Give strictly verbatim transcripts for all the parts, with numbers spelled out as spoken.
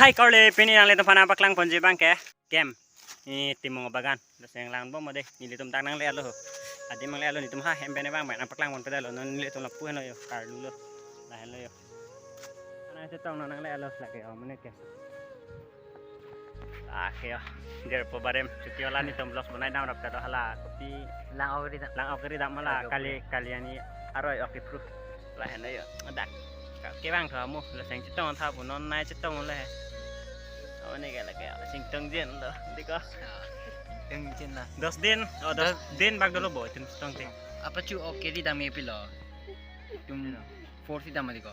Hai korle, pini nanglitum aphan nangpaklang ponji abang ke camp. Ini Timung abagan. Laso nanglangbom dei. Nelitum dak nangle-etlo. Adim nangle-etlo, netum ha hem pen abang abang nangpaklang ponpe detlo. Non nelitum lapu henlo yo. Karlu lo. Lahenlo yo. Nangchetong non nangle-etlo lake, oh, mane ke. Lake yo. Jirpo barem. Chuti ola netum vlogs bonai damrap ta do hala. Kopi lang ok ri dam. Lang ok ri dam hala. Lake ok. Kali, kali ani aroi ok ipru. Lahenlo yo. Dak. Kevang tho amu. Laso nangchetong tha pu non nangchetong le. Oh, ne ke lake. Singtong jen lo. Diko. Singtong jen la. Dos din. Oh, dos Dos. Din bak dolo bo. Itum chetong te. Apa chu ok ri dam e pilo. Itum four si dam diko.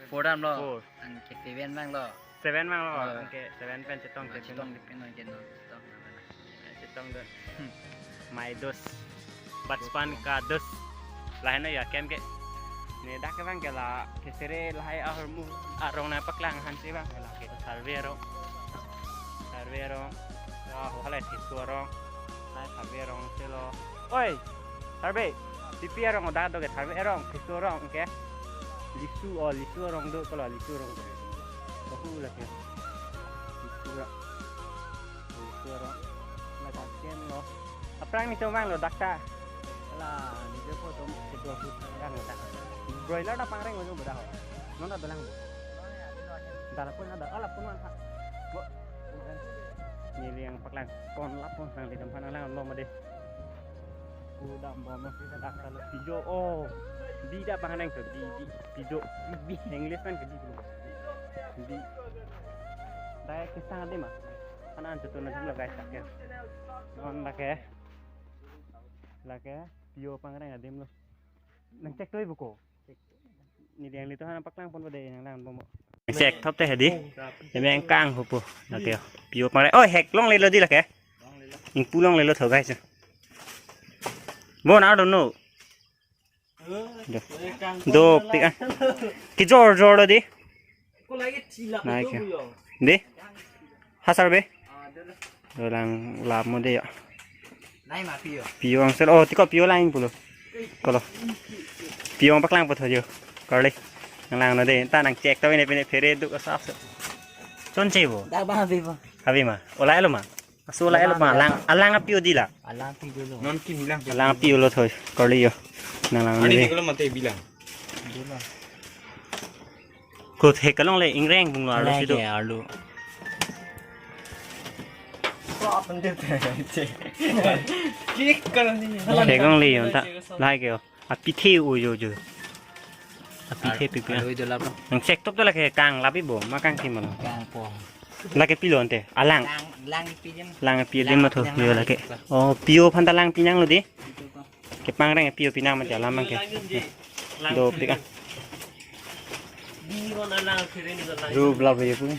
Four damlo. Four. Anke seven damlo. Seven damlo. Oh. Anke seven pen chetong, chetong. Chetong dipin anke non. Chetong. Chetong dun. Hmm. My dos. Bachpan ka dos. Lahenlo ya camp ke. Ne dak ke abang ke la kesere lahai ahormu arong nangpaklang hansi abang ke la ke Tharve arong. Tharve arong. Ya, ho halai Thesu arong. Lahai Tharve arong selo. Oi, Tharve. Pipi arong dak do ke Tharve arong, Thesu arong ke. Lisu, oh, Lisu arong do, kalau Lisu arong do. Bahu lake. Lisu arong. Lisu arong. Ladak ken lo. Aphrang netum vanglo dak ta. La, nije photo kedua put kan dak. Broiler ta pangreng lo boda ho. Non ta belang bo. Dala pun ada, ala pun mana. Bo. Neli nangpaklang pon lapu nanglitum aphan nanglangbom dei. Ku dambom dak ta lo pijo. Oh. Bi dak pangreng to, bi, bi, pijo. Bi. English kan ke bi. Bi. Dak ke sang adim ma. Anan chutu na jumlah guys, lake. Non lake. Lake, pijo pangreng adim lo. Nangchek toi buko. Neli nanglitum aphan nangpaklang ponpo dei, nanglangbom. Nangchekthop te hedi. Teme angkang hupo. Lake yo. Pijo pangreng. Oh, hek longlelo dei lake. Ingpu longlelo tho guys. Bon, I don't know. Do. Dopik an. Kejor jor lo dei. Nai ke. Dei. Hasar be. Dolang lap mo dei ya. Pijo angsel. Oh, tiko pijo lang pulo. Kolo. Pijo paklang po tho jo. Korle. Nanglang non dei. Ta nangchek to ini pine phere duk asap. Chonche bo. Dak ba abi bo. Abi ma. Ola elo ma. Aso la elo ma, alang, alang apijo dei la. Alang apijo lo. Non kim bilang. Alang apijo lo thoi, korle yo. Nanglang non dei. Ani dei, kalau mate bilang. Kot hek kalongle ingreng bung lo arlo si do. Lake arlo. Hek longle yo ta. Lake yo. Apithe o jo jo. Apithe pipi. Alo ido lap lo. Nangchekthop to lake kang lapi bo, ma kang thim lo. Kang po. Lake pilo ante, alang. Lang, lang pi adim. Lang pi adim ma tho, lang yo lang lake. Pi. Oh, pijo aphan ta lang pinanglo dei. Pijo ko. Kepangreng pijo pinang ma alam abang ke. Dopik an. Ru blap ye pu.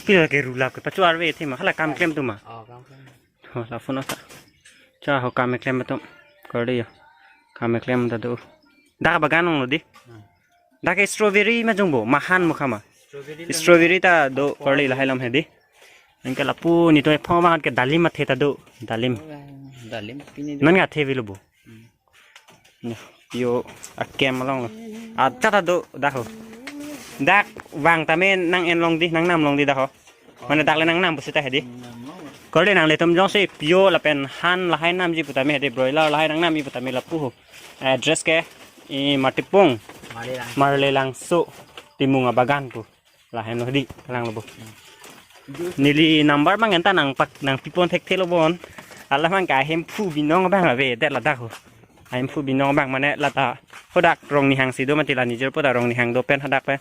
Pilo ke ru blap ke, pachu arve thim ma, hala kam klem atum ma. Oh, kam klem. Ho, lapu non ta. Cha ho kam keklem atum. Korle yo. Kam keklem ta do. Dak bagan along lo dei. Hmm. Dak ke strawberry ma jong bo, mahan mukha ma. Strawberry lo. Strawberry ta do, korle lahai alam hedi. Anke lapu netum ephong abang ke dalim athe ta do. Dalim. Dalim pini do. Non ngathe avelo bo. Hmm. Yo, pijo a-camp along lo. Accha ta do dak ho. Dak vang tame nang-en long dei, nangnam long dei dak ho. Mane dak le nangnam pusita hedi. Korle nanglitum jongsi pijo lapen han lahai namji putame hedi, broiler lahai nangnamji putame lapu ho. Address ke i Matipung. Marlelangso. Marlelangso Timung abagan pu. Lahenlo dei, lang lo bo. Neli number abang anta nangpak, nangpipon thekthelo bon. Alam abang ke ahemphu binong abang ave det ladak ho. Ahemphu binong abang mane lata hadak Rongnihang si do mati la nijor po ta Rongnihang do pen hadak pen.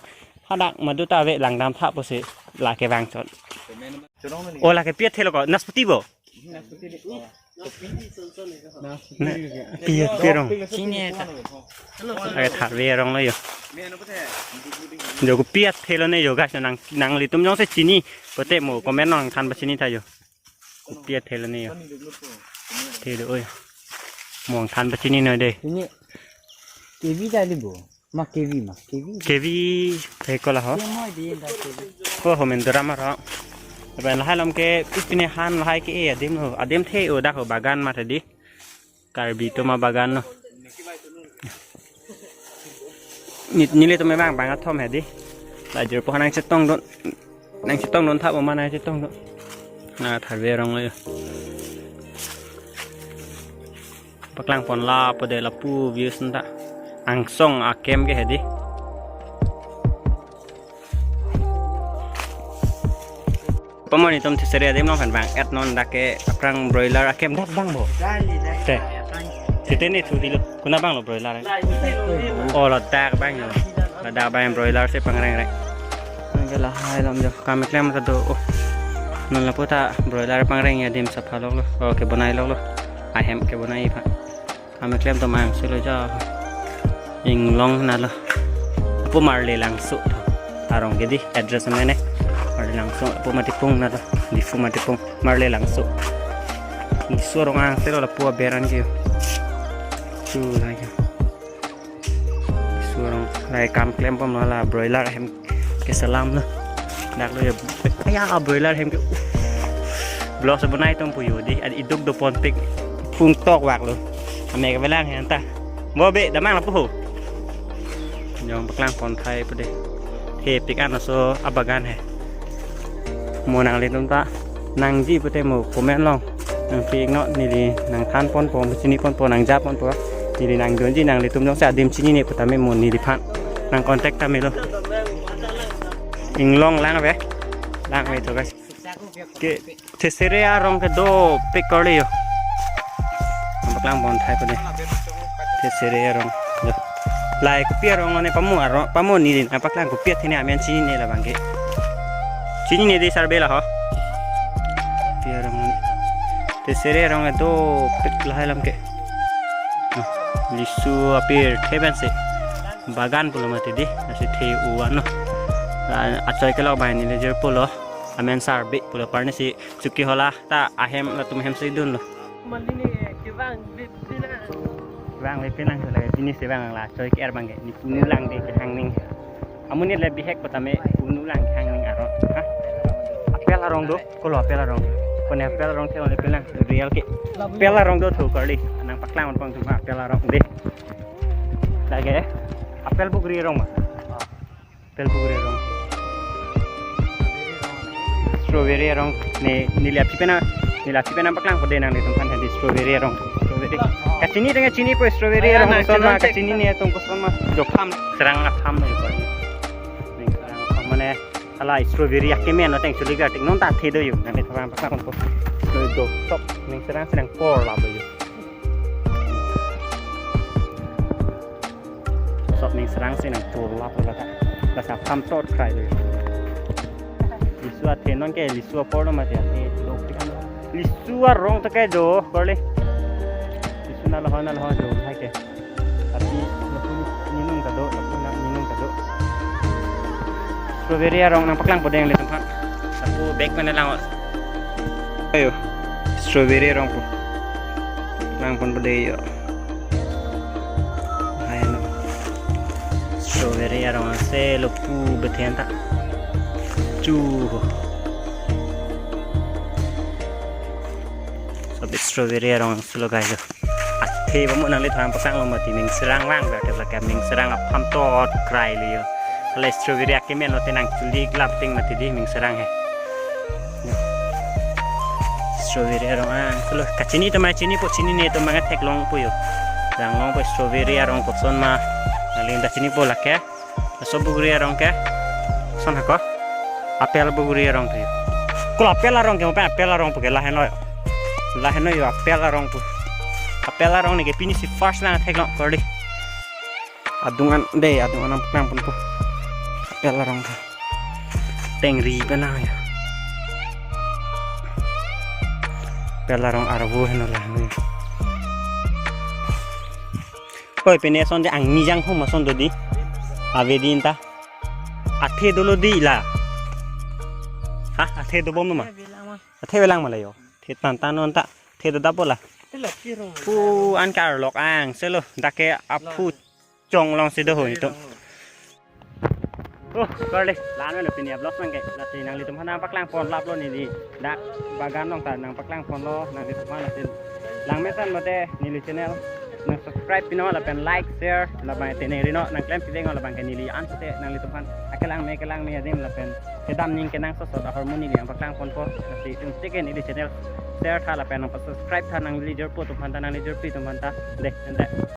Hadak madu ta ave langdam tha pusi lake vangchot. O lake pi athelo ko, naspati bo. Pi, pi arong. Chini ta. Ai Tharve arong lo yo. Jo kopi athelo ne yo guys, nang, nanglitum jongsi chini pote mo comment along than pachini tha yo. Kopi athelo ne yo. Thelo oi. Mo than pachini noi dei. Chini. Kevi dali bo. Ma kevi ma, kevi. Kevi thek ko la ho. Ke moi di da kevi. Ko ho men dora ma ro. Lapen lahai alam ke pipine han lahai ke e adim ho. Adim the o dak ho bagan ma the dei. Karbi atum abagan lo. Neli, nelitum abang bang athom hedi. La jirpo nangchetong dun. Nangchetongdun tha, mama nangchetongdun. Na tharve arong lo yo. Paklangpon lapu de, lapu views ta. Angsong akem ke hedi. Pamoni tom thesere adim along kan bang et non dak ke aphrang broiler akem dak bang bo. Te. Sitene thu dilo. Kuna bang lo broiler. Oh, ladak bang lo. Ladak bang broiler si pangrengreng. Anke lahai alam jo kam keklem ta do. Oh. Non lapu ta broiler pangreng adim sapha lok lo. Oh, kebonai lok lo. Ahem kebonai aphan. Kam keklem atum angselo jo. Inglong nalo. Lapu Marlelangso arong ke di address mane. Marlelangso lapu Matipung nalo. Diphu Matipung. Marlelangso. Diphu arong angselo lapu aberan ke yo. Chu lake. Diphu arong lahai kam klempom lo, la broiler ahem keselam lo. Dak lo ya. Aya, broiler ahem ke. Vlog si bonai atum pu yo di. Ad iduk do ponpik. Phung tok vak lo. Ame kevelang hen ta. Bo be damang lapu ho. Jong paklangpon thai pu de. He pik an aso abagan he. Mo nanglitum ta nangji pute mo comment along nangpi iknon, neli nangthanponpo, chiniponpo, nangjaponpo. Neli nangdunji, nanglitum jongsi adim chinine putame mo neliphan nang contact ta melo. Inglong lang ave. Lang ave to guys. Ke thesere arong ke dopik korli yo. Paklangpon thai pu de. Thesere arong. Yo. Lahai kopi arong ne pamo arong, pamo neli nangpaklang kopi athene amen chinine labang ke. Chinine di sarbe la ho. Kopi arong ne. Thesere arong dopik lahai alam ke. Lisu apirthe pensi bagan pulo mati di, lasi the uvan lo. La achoi kelok banghini le jirpo lo. Amen sarbe pulo, parni si chuki hola ta ahem latum ahem si dunlo. Mali ni kevang vip pinang. Vang vip pinang sele, pini si vang la choi ke-er bang ke, ne punu lang de kehang ning. Amonit le bihek putame punu lang kehang ning arong. Ha? Apel arong do, kolo apel arong. Kone apel arong the ole pinang, real ke. Apel arong do thu korli, nangpaklangpon atum apel arong de. Lake, apel bugri arong ma. Apel bugri arong. Strawberry arong ne, neli aphi pen, neli aphi pen paklangpo de nanglitum aphan hedi strawberry arong. Strawberry. Kachini tengah chinipo strawberry arong, nang koson ma, chini, kachini ne atum koson ma. Jo farm, Serang a farm ne ko. Ning Serang a farm mane hala strawberry akemen lo teng chuli ga tik non ta the do yo. Nanglitum aphan paklangpo. Do sok ning Serang si nangpor lapu yo. Sok ning Serang si nangpor lapu lata. Lasi apam tot krai do. Lisu athe non ke, lisu apor lo mati athe. Lisu arong ta ke do korli. Lisu nalo ho, nalo ho do hai ke. Tapi lapu ninung ta do, lapu na ninung ta do. Strawberry arong nangpaklangpo de nanglitum aphan. Lapu bag mane lang. Ayo, strawberry arong pu. Langponpo de yo. Hai no. Strawberry arong ase lapu bethen ta. Chu. Sob strawberry arong si lo guys. Athe pamo nanglitum aphan paklang lo mati, Ning Serang lang berarti lake Ning Serang a farm tot krai lo yo. Hala strawberry akemen lo te nang chuli glap ting mati di Ning Serang he. Strawberry arong angselo, kachini atum chinipo, chinine atum manga theklongpo yo. Langlongpo strawberry arong koson ma. Nangli ta chinipo lake. Laso bugri arong ke. Son hako. Apel bugri arong ke. Kolo apel arong ke, mo pen apel arong pu ke lahenlo yo. Lahenlo yo apel arong pu. Apel arong ne ke pini si first lang theklong korli. Adung an de, adung an nangpaklangponpo. Apel arong ke. Tengri pen nang yo. Apel arong arvo heno lahenlo yo. Koi pene ason de angni jang hom ason do di. Ave din ta. Athe dolo di la. Ha, athe dobom ma. Athe velang ma la yo. The tan tan non ta. The do dapo la. Pu an karlok angselo. Dak ke aphu chong along si do ho itum. Oh, korli, la-an lo pini a-vlog nang ke. Lasi nanglitum aphan nangpaklangpon lap lo neli. Dak bagan along ta nangpaklangponlo nanglitum aphan lasi. Langmesen mate neli channel. nang subscribe pinon lapen like, share, labang tengneri non, nang klem piveng labang ke neli an se nanglitum aphan akelang me kelang me adim lapen kedam ning kenangsot ahormu neli nangpaklang ponpo. Lasi itum seke neli channel share tha lapen nangpa subscribe tha nangli jirpo atum aphanta, nangli jirpi atum aphanta. Dei, ente.